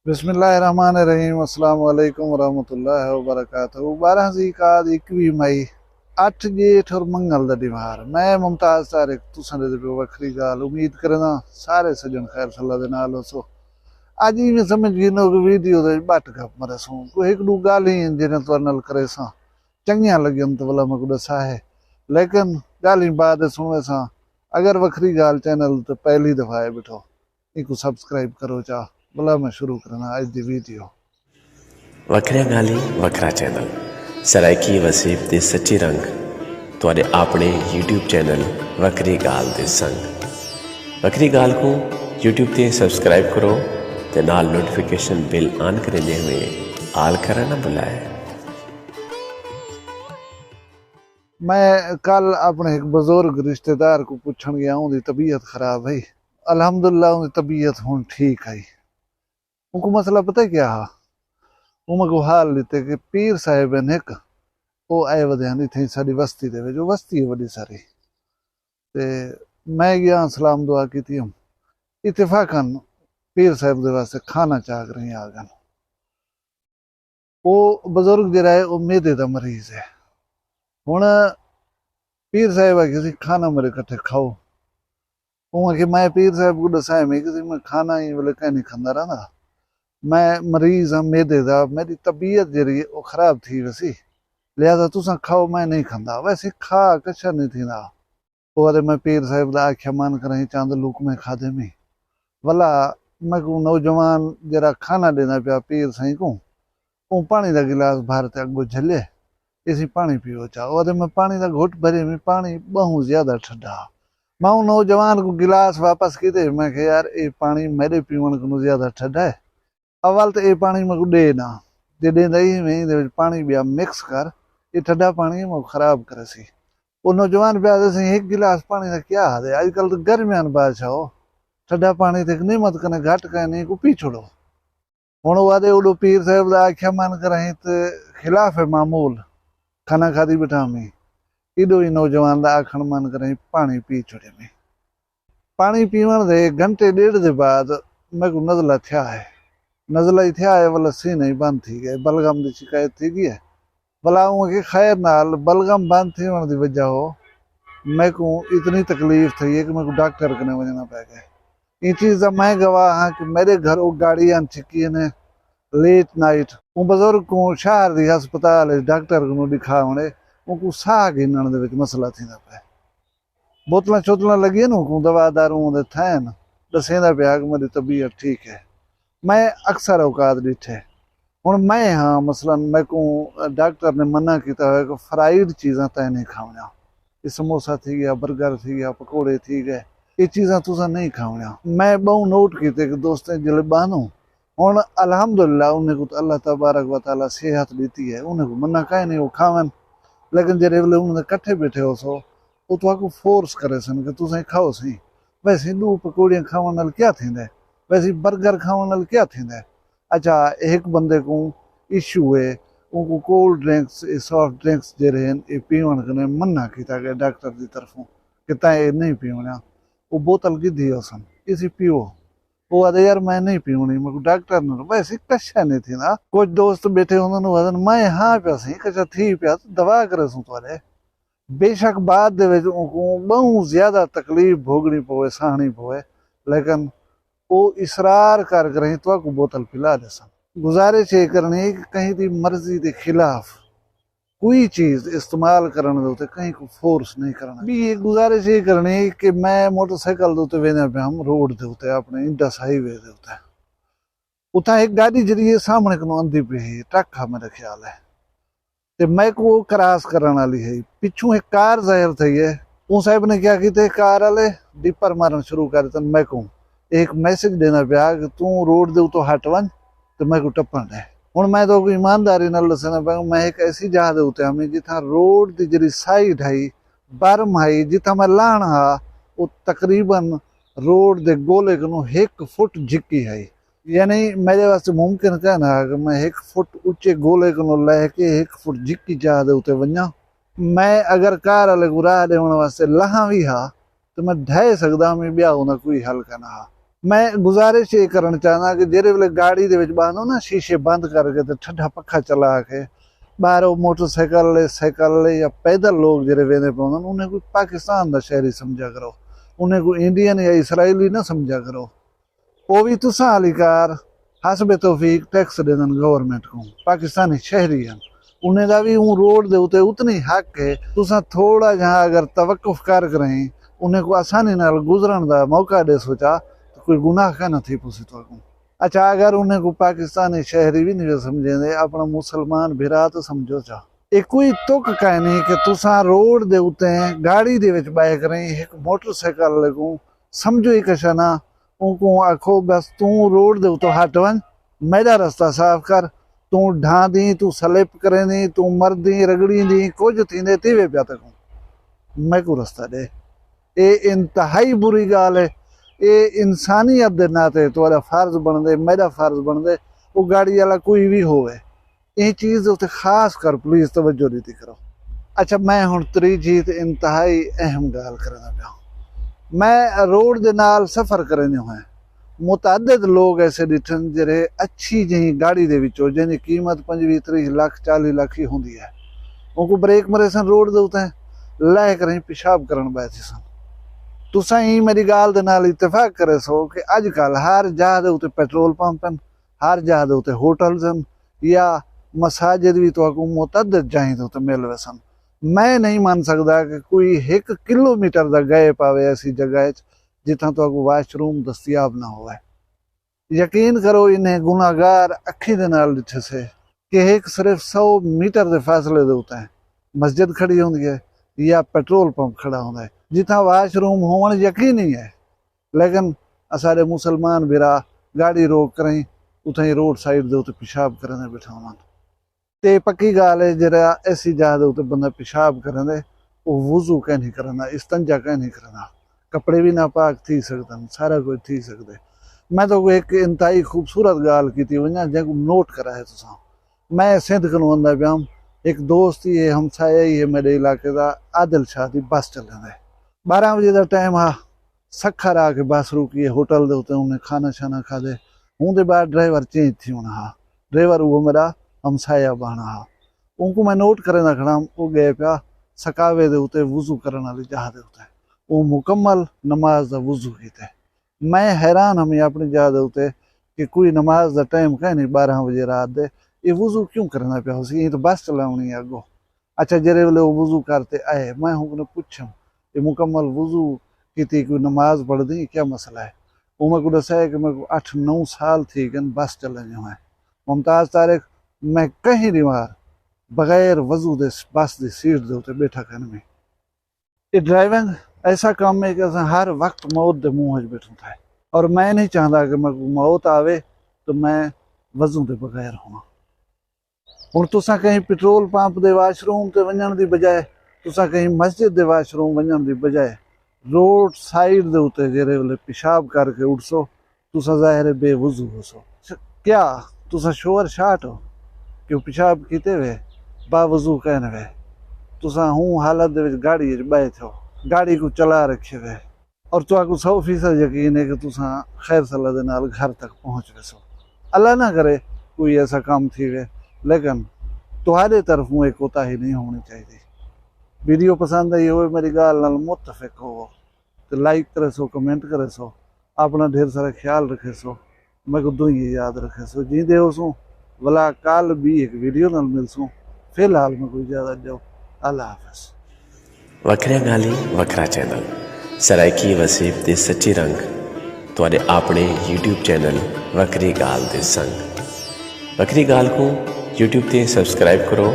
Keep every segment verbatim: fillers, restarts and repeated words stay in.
بسم اللہ الرحمن الرحیم۔ السلام علیکم ورحمۃ اللہ وبرکاتہ۔ بارہ ذی القعدہ، اکوی مئی، اٹھ ڄیٹھ اور منگل دا ݙینہوار۔ میں ممتاز طارق تساں دے تے پئے وکھری ڳالھ۔ امید کرینداں سارے سڄݨ خیر صلاح دے نال ہوسو۔ اڄ ایویں سمجھ گھنو کہ ویڈیو دے وچ ٻٹ گپ مریسوں، کوئی ہک ݙو ڳالھیں ہن جیڑھیاں تہاݙے نال کریساں، چنڳیاں لڳن تاں ولا میکوں ݙسا ہے، لیکن ڳالھیں بعد وچ سݨویساں۔ اگر وکھری ڳالھ چینل تے پہلی دفعہ آئے ٻیٹھو، اینکوں سبسکرائب کرو چا۔ ولا میں شروع کرنا اڄ دی ویڈیو۔ وکھریاں ڳالھیں، وکھرا چینل، سرائیکی وسیب دے سچے رنگ، تہاݙے آپݨے یوٹیوب چینل وکھری ڳالھ دے سنگ۔ وکھری ڳالھ کوں یوٹیوب تے سبسکرائب کرو تے نال نوٹیفیکیشن بیل آن کریندے ہوئے آل کرݨ نہ بھلائے۔ میں کل اپݨے ہک بزرگ رشتہ دار کوں پچھݨ ڳیا، اوندی طبیعت خراب ہئی۔ الحمدللہ اوندی طبیعت ہݨ ٹھیک ہئی۔ اونکوں مسئلہ پتہ کیا ہا؟ اوں میکوں حال ݙتے کہ پیر صاحب ہن ہک، او آئے ودے ہن اتھیں ساݙی وستی دے وچ، او وستی ہے وݙی ساری۔ تے میں ڳیا سلام دعا کیتی ہم۔ اتفاقاً پیر صاحب دے واسطے کھانا چا کر آ ڳن۔ او بزرگ جیڑھا ہے، او معدے دا مریض ہے۔ ہݨ پیر صاحب آکھیا سی، "کھانا میݙے کٹھے کھاؤ۔" اوں آکھیا، "میں پیر صاحب کوں ݙسایا میں کہ میں کھانا ایں ویلے کائنی کھاندا رہندا۔ میں مریض ہاں معدے دا، میݙی طبیعت جیڑھی ہے، او خراب تھی ویسی۔ لہذا تساں کھاؤ، میں نہیں کھاندا۔" ویسے کھا کچھ نہیں تھیندا۔ او آہدے، "میں پیر صاحب دا آکھیا مان کراہیں چند لقمے کھادے میں۔" ولا میکوں نوجوان جیڑھا کھانا ݙیندا پیا پیر سائیں کوں، اوں پاݨی دا گلاس بھر تے اڳوں جھلے، "اسی پاݨی پیو چا۔" او آہدے، میں پاݨی دا گھٹ بھرے میں، پاݨی ٻہوں زیادہ ٹھڈا۔ میں اوں نوجوان کوں گلاس واپس کیتے، میں کہیا، "یار، اے پاݨی میݙے پیوݨ کنوں زیادہ ٹھڈا ہے۔" اول تے اے پاݨی میکوں ݙے نہ، جے ݙیندا ہی میں ایندے وچ پاݨی ٻیا مکس کر، اے ٹھڈا پاݨی ہے، میکوں خراب کریسی۔ او نوجوان پیا آہدے، "سئیں، ہک گلاس پاݨی دا کیا حد ہے؟ اڄ کل تاں گرمیاں بادشاہ ہو، ٹھڈا پاݨی تے ہک نعمت کنے گھٹ کائنی، کوں پی چھوڑو۔" ہݨ او آہدے، اوݙو پیر صاحب دا آکھیا مان کراہیں تے خلاف معمول کھانا کھادی ٻیٹھا میں، ایݙو ہی نوجوان دا آکھݨ مان کراہیں پاݨی پی چھوڑے میں۔ پاݨی پیوݨ دے گھنٹے ݙیڈھ دے بعد میکوں نزلہ تھیا ہے۔ نزلہ ہی تھیا ہے، ولا سینہ ہی بند تھی ڳئے، بلغم دی شکایت تھی ڳئی ہے۔ ولا اوں آکھیا خیر نال، بلغم بند تھیوݨ دی وجہ ہو میکوں اتنی تکلیف تھئی ہے کہ میکوں ڈاکٹر کنے ونڄݨا پئے ڳئے۔ ایں چیز دا میں گواہ ہاں کہ میݙے گھر او گاڑی آن چھکی نے لیٹ نائٹ۔ اوں بزرگ کوں شہر دی ہسپتال وچ ڈاکٹر کنوں ݙکھا آوݨے، اونکوں ساہ گھنݨ دے وچ مسئلہ تھیندا پئے۔ بوتلاں شوتلاں لڳین، اونکوں دوا دارو اوندے تھئن، ݙسیندا پیا کہ میݙی طبیعت ٹھیک ہے۔ میں اکثر اوقات ݙٹھے۔ ہݨ میں ہاں، مثلاً میکوں ڈاکٹر نے منع کیتا ہویا کہ فرائیڈ چیزاں تیں نہیں کھاوݨیاں۔ اے سموسہ تھی ڳیا، برگر تھی ڳیا، پکوڑے تھی ڳئے، اے چیزاں تساں نہیں کھاوݨیاں۔ میں ٻہوں نوٹ کیتے کہ دوستیں جلے ٻاہنوں، ہݨ الحمدللہ انہیں کوں تاں اللہ تبارک و تعالیٰ صحت ݙتی ہے، انہیں کوں منع کائنی، او کھاون۔ لیکن جیڑھے ویلے انہیں دے کٹھے ٻیٹھے ہوسو، او تہاکوں فورس کریسن کہ تساں کھاؤ سئیں۔ ویسے ݙو پکوڑیاں کھاوݨ نال کیا تھیندا ہے؟ ویسے برگر کھاوݨ نال کیا تھیندا ہے؟ اچھا، ہک بندے کوں ایشو ہے، اونکوں کولڈ ڈرنکس، اے سافٹ ڈرنکس جیڑھے ہن، اے پیوݨ کنے منع کیتا ڳئے ڈاکٹر دی طرفوں کہ تیں اے نہیں پیوݨیاں۔ او بوتل گھدی ہوسن، اسی پیو۔ او آہدے، "یار، میں نہیں پیوݨی، میکوں ڈاکٹر نے۔" ویسے کچھ نہیں تھیندا۔ کچھ دوست ٻیٹھے ہوندن، او آہدن، "میں ہاں پیا سئیں، کچھ تھی پیا، دوا کریسوں تہاݙے۔" بے شک بعد دے وچ اونکوں ٻہوں زیادہ تکلیف بھوڳݨی پوے، سہݨی پوے، لیکن او اصرار کر کراہیں تہاکوں بوتل پلا ݙیسن۔ گزارش اے کرݨی کہ کہیں دی مرضی دے خلاف کوئی چیز استعمال کرݨ دے اتے کہیں کوں فورس نہیں کرݨا۔ ٻئی ہک گزارش اے کرݨی کہ میں موٹر سائیکل دے اتے ویندا پیا ہم روڈ دے اتے، اپݨے انڈس ہائی وے دے اتے، اتھاں ہک گاݙی جیڑھی ہے سامݨے کنوں آندی پئی ہے، ٹرک ہا میرے خیال ہے، تے میکوں او کراس کرݨ والی ہئی۔ پچھوں ہک کار ظاہر تھئی ہے۔ اوں صاحب نے کیا کیتے، کار والے ڈیپر مارݨ شروع کر ݙتن۔ میکوں اے ہک میسج ݙیندا پیا کہ توں روڈ دے اتوں ہٹ ونڄ تے میکوں ٹپݨ ݙے۔ ہݨ میں تہاکوں ایمانداری نال ݙسیندا پیاں، میں ہک ایسی جاہ دے اتے ہمی جتھاں روڈ دی جیڑھی سائیڈ ہئی، برم ہئی، جتھاں میں لہݨ ہا، او تقریباً روڈ دے گولے کنوں ہک فٹ جھکی ہئی۔ یعنی میݙے واسطے ممکن کائنا ہا کہ میں ہک فٹ اچے گولے کنوں لہہ کے ہک فٹ جھکی جاہ دے اتے ونڄاں۔ میں اگر کار والے کوں راہ ݙیوݨ واسطے لہاں وی ہا، تے میں ڈھہہ سڳدا ہم، ٻیا اوندا کوئی حل کائنا ہا۔ میں گزارش اے کرݨ چاہنداں کہ جیڑھے ویلے گاڑی دے وچ ٻہندو نا، شیشے بند کر کے تے ٹھڈا پکھا چلا کے، ٻاہروں موٹر سائیکل لے، سائیکل لے یا پیدل لوگ جیڑھے ویندے پئے ہوندن، انہیں کوں پاکستان دا شہری سمجھا کرو، انہیں کوں انڈین یا اسرائیلی نہ سمجھا کرو۔ او وی تساں آلی کار، حسب توفیق ٹیکس ݙیندن گورنمنٹ کوں، پاکستانی شہری ہن، انہیں دا وی اوں روڈ دے اتے اتنی حق ہے۔ تساں تھوڑا جہاں اگر توقف کر کریں، انہیں کوں آسانی نال گزرݨ دا موقع ݙیسو چا، تاں کوئی گناہ کائناں تھی پوسی تہاکوں۔ اچھا، اگر انہیں کوں پاکستانی شہری وی نہیں سمجھیندے، اپݨا مسلمان بھرا تاں سمجھو چا۔ اے کوئی تک کائنی کہ تساں روڈ دے اتے گاڑی دے وچ ٻہہ کریں ہک موٹر سائیکل آلے کوں سمجھو ہی کشا نہ، اونکوں آکھو، بس توں روڈ دے اتوں ہٹ ونڄ، میݙا رستہ صاف کر۔ توں ڈھاندیں، توں سلپ کریندیں، توں مردیں، رگڑیندیں، کجھ تھیندے، تیوے پیا تیکوں، میکوں رستہ ݙے۔ اے انتہائی بری ڳالھ ہے۔ اے انسانیت دے ناطے تہاݙا فرض بݨدے، میݙا فرض بݨدے، او گاڑی والا کوئی وی ہووے، ایں چیز دے اتے خاص کر پلیز توجہ ݙتی کرو۔ اچھا، میں ہݨ تریجھی تے انتہائی اہم ڳالھ کریندا پیاں۔ میں روڈ دے نال سفر کریندے ہوئے متعدد لوگ ایسے ݙٹھن جیڑھے اچھی جہیں گاڑی دے وچوں، جیں دی قیمت پنجویہہ، تریہہ لکھ، چالیہہ لکھ ہی ہوندی ہے، اونکوں بریک مریسن روڈ دے اتے، لہہ کریں پیشاب کرݨ ٻہہ تھیسن۔ تساں ایں میݙی ڳالھ دے نال اتفاق کریسو کہ اڄ کل ہر جاہ دے اتے پیٹرول پمپ ہن، ہر جاہ دے اتے ہوٹلز ہن، یا مساجد وی تہاکوں متعدد جاہیں دے اتے مل ویسن۔ میں نہیں من سڳدا کہ کوئی ہک کلومیٹر دا گیپ آوے ایسی جگہ اچ جتھاں تہاکوں واش روم دستیاب نہ ہووے۔ یقین کرو، انہیں گناہگار اکھیں دے نال ݙٹھسے کہ ہک صرف سو میٹر دے فاصلے دے اتے مسجد کھڑی ہوندی ہے یا پیٹرول پمپ کھڑا ہوندا ہے، جتھاں واش روم ہووݨ یقینی ہے۔ لیکن اساݙے مسلمان بھرا گاڑی روک کریں اتھائیں روڈ سائیڈ دے اتے پیشاب کریندے ٻیٹھے ہوون۔ تے پکی ڳالھ ہے، جیڑھا ایسی جاہ دے اتے بندہ پیشاب کریندے، او وضو کائنی کریندا، استنجا کائنی کریندا، کپڑے وی ناپاک تھی سڳدن، سارا کجھ تھی سڳدے۔ میں تہاکوں ہک انتہائی خوبصورت ڳالھ کیتی ونڄاں، جینکوں نوٹ کرائے تساں۔ میں سندھ کنوں آندا پیام، ہک دوست ہی ہے، ہمسایہ ہی ہے میݙے علاقے دا، عادل شاہ دی بس چلیندے۔ ٻارہاں وڄے دا ٹائم ہا، سکھر آ کے بس رکی ہے، ہوٹل دے اتے انہیں کھانا شانا کھادے۔ اوندے بعد ڈرائیور چینج تھیوݨا ہا۔ ڈرائیور اوہو میݙا ہمسایہ بݨا ہا۔ اونکوں میں نوٹ کریندا کھڑام، او ڳئے پیا سکاوے دے اتے وضو کرݨ آلی جاہ دے اتے۔ اوں مکمل نماز دا وضو کیتے۔ میں حیران ہمی اپݨی جاہ دے اتے کہ کوئی نماز دا ٹائم کائنی ٻارہاں وڄے رات دے، اے وضو کیوں کریندا پیا ہوسی؟ ایں تاں بس چلاوݨی ہے اڳوں۔ اچھا، جیڑھے ویلے او وضو کر تے آئے، میں ہوں کنوں پچھم، اے مکمل وضو کیتی کوئی نماز پڑھدیں، کیا مسئلہ ہے؟ او میکوں ݙسائے کہ میکوں اٹھ نو سال تھی ڳن بس چلیندے ہوئے۔ ممتاز طارق، میں کہیں دی وار بغیر وضو دے بس دی سیٹ دے اتے ٻیٹھا کائنی۔ اے ڈرائیونگ ایسا کم ہے کہ اساں ہر وقت موت دے منہ اچ ٻیٹھوں تھے، اور میں نہیں چاہندا کہ میکوں موت آوے تو میں وضو دے بغیر ہوواں۔ ہݨ تساں کہیں پٹرول پمپ دے واش روم تے ونڄݨ دی بجائے، تساں کہیں مسجد دے واش روم ونڄݨ دی بجائے، روڈ سائیڈ دے اتے جیڑھے ویلے پیشاب کر کے اٹھسو، تساں ظاہر ہے بے وضو ہوسو۔ کیا تساں شور شاٹ ہو کہ پیشاب کیتے وے، با وضو کائنی وے؟ تساں ہوں حالت دے وچ گاڑی وچ ٻہے تھیو، گاڑی کوں چلا رکھے وے، اور تہاکوں سو فیصد یقین ہے کہ تساں خیر صلاح دے نال گھر تک پہنچ ویسو۔ اللہ نہ کرے کوئی ایسا کم تھیوے، لیکن تہاݙے طرفوں اے کوتاہی نہیں ہووݨی چاہیدی۔ ویڈیو پسند آئی ہووے، میݙی ڳالھ نال متفق ہووو تے لائک کریسو، کمنٹ کریسو، اپݨا ڈھیر سارا خیال رکھیسو۔ میکوں دعائیں یاد رکھیسو۔ جیندے ہوسوں، ولا کل ٻی ہک ویڈیو نال ملسوں۔ فی الحال میکوں اجازت ݙیو۔ اللہ حافظ۔ وکھریاں ڳالھیں، وکھرا چینل، سرائیکی وسیب دے سچے رنگ، تہاݙے اپݨے یوٹیوب چینل وکھری ڳالھ دے سنگ۔ وکھری ڳالھ کوں یوٹیوب تے سبسکرائب کرو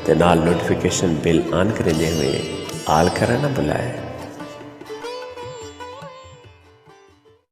تے نال نوٹیفیکیشن بیل آن کریندے ہوئے آل کرݨ نہ بھلائے۔